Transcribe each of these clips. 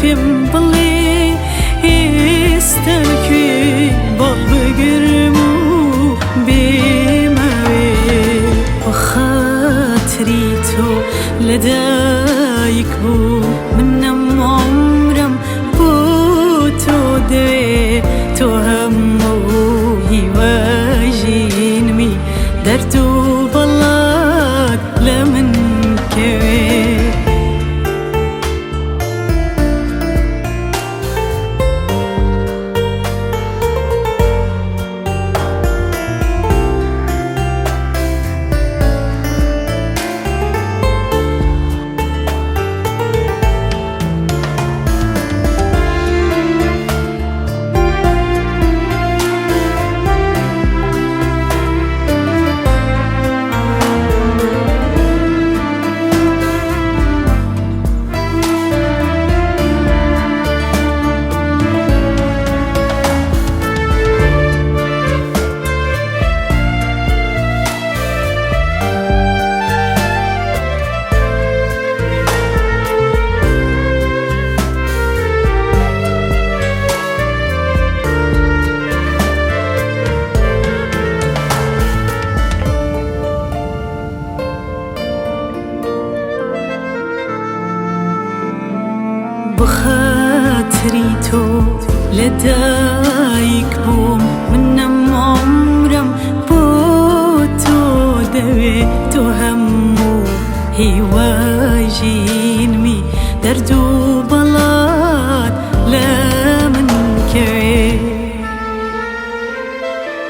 پێم بڵێ ئێستا لەکوێ باڵ بگرم و بێمەوێ. بە خاتری تۆ لەدایک بوو منم عومرم بۆ تۆ دەوێ، تۆ هەموو هیوای ژینمی، دەرد و بەڵات لە من کەوێ. بە خاتری تۆ لەدایک بووم منم عومرم بۆ تۆ دەوێ، تۆ هەموو هیوای ژینمی، دەرد و بەڵات لە من کەوێ.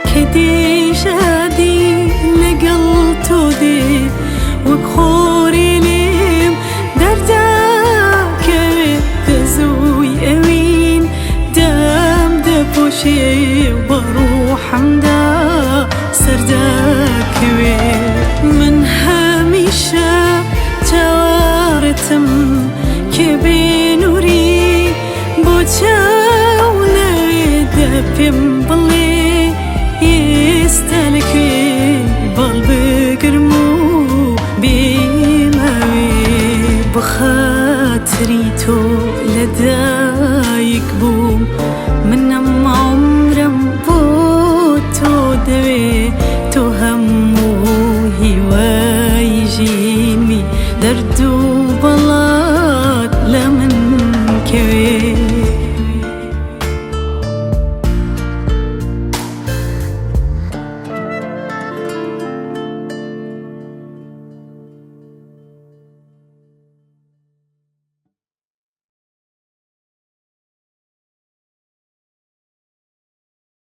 کە دێشادی لەگەڵ تۆ دێ وەک خۆرێ لێم دەردەکەوێ، دەزووی ئەوین دام دەپۆشێ و بە ڕوحمدا.